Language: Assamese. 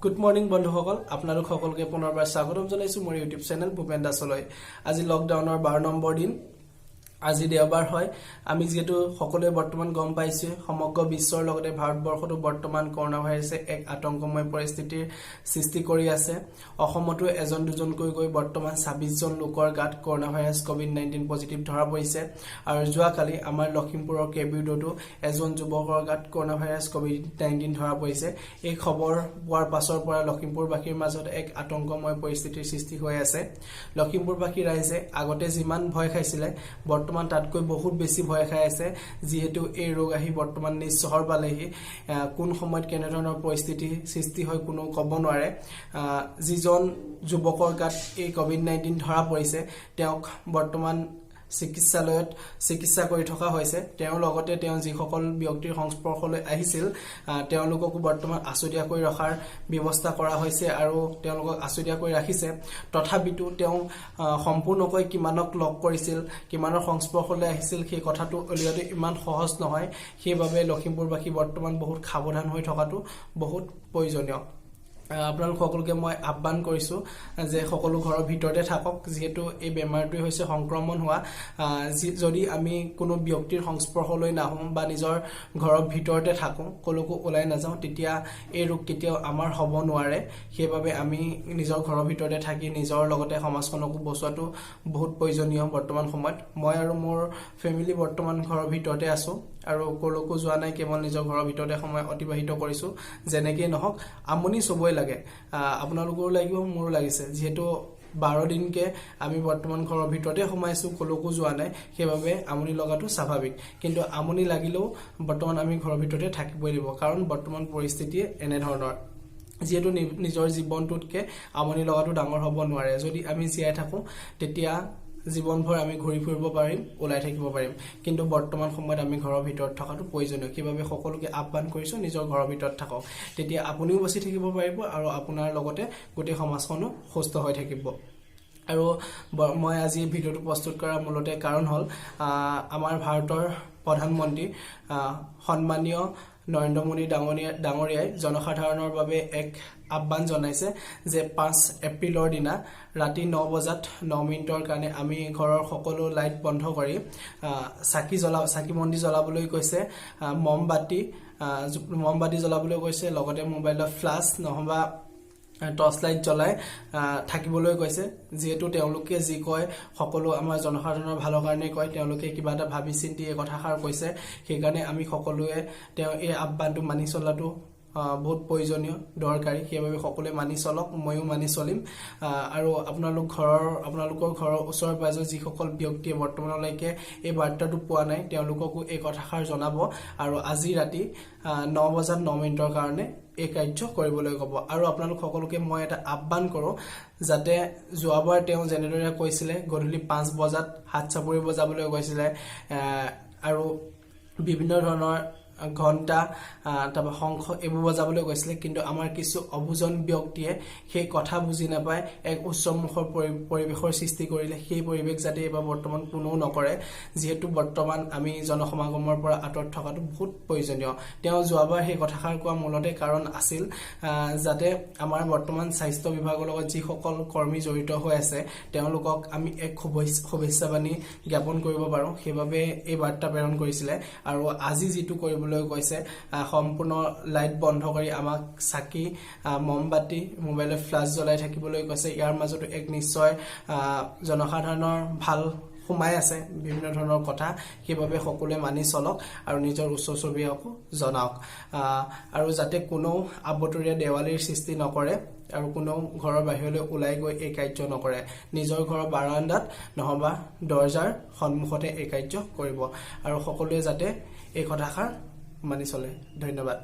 গুড মৰ্ণিং বন্ধুসকল, আপোনালোক সকলোকে পুনৰবাৰ স্বাগতম জনাইছোঁ মোৰ ইউটিউব চেনেল ভূপেন দাসলৈ। আজি লকডাউনৰ 12 নম্বৰ দিন। আজি দেওবাৰ হয়। আমি যিহেতু সকলোৱে বৰ্তমান গম পাইছোঁ, সমগ্ৰ বিশ্বৰ লগতে ভাৰতবৰ্ষতো বৰ্তমান কৰোণা ভাইৰাছে এক আতংকময় পৰিস্থিতিৰ সৃষ্টি কৰি আছে। অসমতো এজন দুজনকৈ গৈ বৰ্তমান 26জন লোকৰ গাত কৰোণা ভাইৰাছ ক'ভিড-19 পজিটিভ ধৰা পৰিছে আৰু যোৱাকালি আমাৰ লখিমপুৰৰ কেবিউডতো এজন যুৱকৰ গাত কৰোণা ভাইৰাছ ক'ভিড-19 ধৰা পৰিছে। এই খবৰ পোৱাৰ পাছৰ পৰা লখিমপুৰবাসীৰ মাজত এক আতংকময় পৰিস্থিতিৰ সৃষ্টি হৈ আছে। লখিমপুৰবাসী ৰাইজে আগতে যিমান ভয় খাইছিলে, বৰ্তমান তাতকৈ বহুত বেছি ভয় খাই আছে। যিহেতু এই ৰোগ আহি বৰ্তমান নিজ চহৰ পালেহি, কোন সময়ত কেনেধৰণৰ পৰিস্থিতি সৃষ্টি হয় কোনো ক'ব নোৱাৰে। যিজন যুৱকৰ গাত এই ক'ভিড-19 ধৰা পৰিছে, তেওঁক বৰ্তমান চিকিৎসালয়ত চিকিৎসা কৰি থকা হৈছে। তেওঁৰ লগতে তেওঁ যিসকল ব্যক্তিৰ সংস্পৰ্শলৈ আহিছিল, তেওঁলোককো বৰ্তমান আছুতীয়াকৈ ৰখাৰ ব্যৱস্থা কৰা হৈছে আৰু তেওঁলোকক আছুতীয়াকৈ ৰাখিছে। তথাপিতো তেওঁ সম্পূৰ্ণকৈ কিমানক লগ কৰিছিল, কিমানৰ সংস্পৰ্শলৈ আহিছিল, সেই কথাটো উলিওৱাটো ইমান সহজ নহয়। সেইবাবে লখিমপুৰবাসী বৰ্তমান বহুত সাৱধান হৈ থকাটো বহুত প্ৰয়োজনীয়। আপোনালোক সকলোকে মই আহ্বান কৰিছোঁ যে সকলো ঘৰৰ ভিতৰতে থাকক। যিহেতু এই বেমাৰটোৱে হৈছে সংক্ৰমণ হোৱা, যি যদি আমি কোনো ব্যক্তিৰ সংস্পৰ্শলৈ নাহোঁ বা নিজৰ ঘৰৰ ভিতৰতে থাকোঁ, ক'লৈকো ওলাই নাযাওঁ, তেতিয়া এই ৰোগ কেতিয়াও আমাৰ হ'ব নোৱাৰে। সেইবাবে আমি নিজৰ ঘৰৰ ভিতৰতে থাকি নিজৰ লগতে সমাজখনকো বচোৱাটো বহুত প্ৰয়োজনীয়। বৰ্তমান সময়ত মই আৰু মোৰ ফেমিলি বৰ্তমান ঘৰৰ ভিতৰতে আছোঁ আৰু ক'লৈকো যোৱা নাই, কেৱল নিজৰ ঘৰৰ ভিতৰতে সময় অতিবাহিত কৰিছোঁ। যেনেকেই নহওক, আমনি চবৰে লাগে, আপোনালোকৰো লাগিব, মোৰো লাগিছে। যিহেতু 12 দিনকে আমি বৰ্তমান ঘৰৰ ভিতৰতে সোমাইছোঁ, ক'লৈকো যোৱা নাই, সেইবাবে আমনি লগাটো স্বাভাৱিক। কিন্তু আমনি লাগিলেও বৰ্তমান আমি ঘৰৰ ভিতৰতে থাকিবই লাগিব, কাৰণ বৰ্তমান পৰিস্থিতিয়ে এনেধৰণৰ। যিহেতু নিজৰ জীৱনটোতকৈ আমনি লগাটো ডাঙৰ হ'ব নোৱাৰে। যদি আমি জীয়াই থাকোঁ, তেতিয়া জীৱনভৰ আমি ঘূৰি ফুৰিব পাৰিম, ওলাই থাকিব পাৰিম। কিন্তু বৰ্তমান সময়ত আমি ঘৰৰ ভিতৰত থকাটো প্ৰয়োজনীয়। সেইবাবে সকলোকে আহ্বান কৰিছোঁ, নিজৰ ঘৰৰ ভিতৰত থাকক। তেতিয়া আপুনিও বাচি থাকিব পাৰিব আৰু আপোনাৰ লগতে গোটেই সমাজখনো সুস্থ হৈ থাকিব। আৰু মই আজি ভিডিঅ'টো প্ৰস্তুত কৰাৰ মূলতে কাৰণ হ'ল, আমাৰ ভাৰতৰ প্ৰধানমন্ত্ৰী সন্মানীয় নৰেন্দ্ৰ মোদী ডাঙৰীয়াই জনসাধাৰণৰ বাবে এক আহ্বান জনাইছে যে 5 এপ্ৰিলৰ দিনা ৰাতি 9 বজাত 9 মিনিটৰ কাৰণে আমি ঘৰৰ সকলো লাইট বন্ধ কৰি চাকি বন্তি জ্বলাবলৈ কৈছে, মমবাতি জ্বলাবলৈ কৈছে, লগতে মোবাইলৰ ফ্লাছ নহ'বা টৰ্চ লাইট জ্বলাই থাকিবলৈ কৈছে। যিহেতু তেওঁলোকে যি কয় সকলো আমাৰ জনসাধাৰণৰ ভালৰ কাৰণেই কয়, তেওঁলোকে কিবা এটা ভাবি চিন্তি এই কথাষাৰ কৈছে। সেইকাৰণে আমি সকলোৱে তেওঁ এই আহ্বানটো মানি চলাটো বহুত প্ৰয়োজনীয়, দৰকাৰী। সেইবাবে সকলোৱে মানি চলক, ময়ো মানি চলিম। আৰু আপোনালোকৰ ঘৰৰ ওচৰে পাঁজৰে যিসকল ব্যক্তিয়ে বৰ্তমানলৈকে এই বাৰ্তাটো পোৱা নাই, তেওঁলোককো এই কথাষাৰ জনাব আৰু আজি ৰাতি 9 বজাত 9 মিনিটৰ কাৰণে এই কাৰ্য কৰিবলৈ ক'ব। আৰু আপোনালোক সকলোকে মই এটা আহ্বান কৰোঁ যাতে যোৱাবাৰ তেওঁ যেনেদৰে কৈছিলে, গধূলি 5 বজাত হাত চাপৰি বজাবলৈ কৈছিলে আৰু বিভিন্ন ধৰণৰ ঘণ্টা, তাৰপৰা শংখ এইবোৰ বজাবলৈ কৈছিলে, কিন্তু আমাৰ কিছু অবুজন ব্যক্তিয়ে সেই কথা বুজি নাপাই এক উৎসৱমুখৰ পৰিৱেশৰ সৃষ্টি কৰিলে। সেই পৰিৱেশ যাতে এইবাৰ বৰ্তমান কোনেও নকৰে। যিহেতু বৰ্তমান আমি জনসমাগমৰ পৰা আঁতৰত থকাটো বহুত প্ৰয়োজনীয়। তেওঁ যোৱাবাৰ সেই কথাষাৰ কোৱা মূলতে কাৰণ আছিল যাতে আমাৰ বৰ্তমান স্বাস্থ্য বিভাগৰ লগত যিসকল কৰ্মী জড়িত হৈ আছে, তেওঁলোকক আমি এক শুভেচ্ছা বাণী জ্ঞাপন কৰিব পাৰোঁ। সেইবাবে এই বাৰ্তা প্ৰেৰণ কৰিছিলে। আৰু আজি যিটো কৰিবলৈ কৈছে, সম্পূৰ্ণ লাইট বন্ধ কৰি আমাক চাকি, মমবাতি, মোবাইলৰ ফ্লাছ জ্বলাই থাকিবলৈ কৈছে। ইয়াৰ মাজতো এক নিশ্চয় জনসাধাৰণৰ ভাল সোমাই আছে বিভিন্ন ধৰণৰ কথা। সেইবাবে সকলোৱে মানি চলক আৰু নিজৰ ওচৰ চুবুৰীয়াকো জনাওক আৰু যাতে কোনেও আবতৰীয়া দেৱালীৰ সৃষ্টি নকৰে আৰু কোনেও ঘৰৰ বাহিৰলৈ ওলাই গৈ এই কাৰ্য নকৰে। নিজৰ ঘৰৰ বাৰাণ্ডাত নহবা দৰ্জাৰ সন্মুখতে এই কাৰ্য কৰিব আৰু সকলোৱে যাতে এই কথাষাৰ মানি চলে। ধন্যবাদ।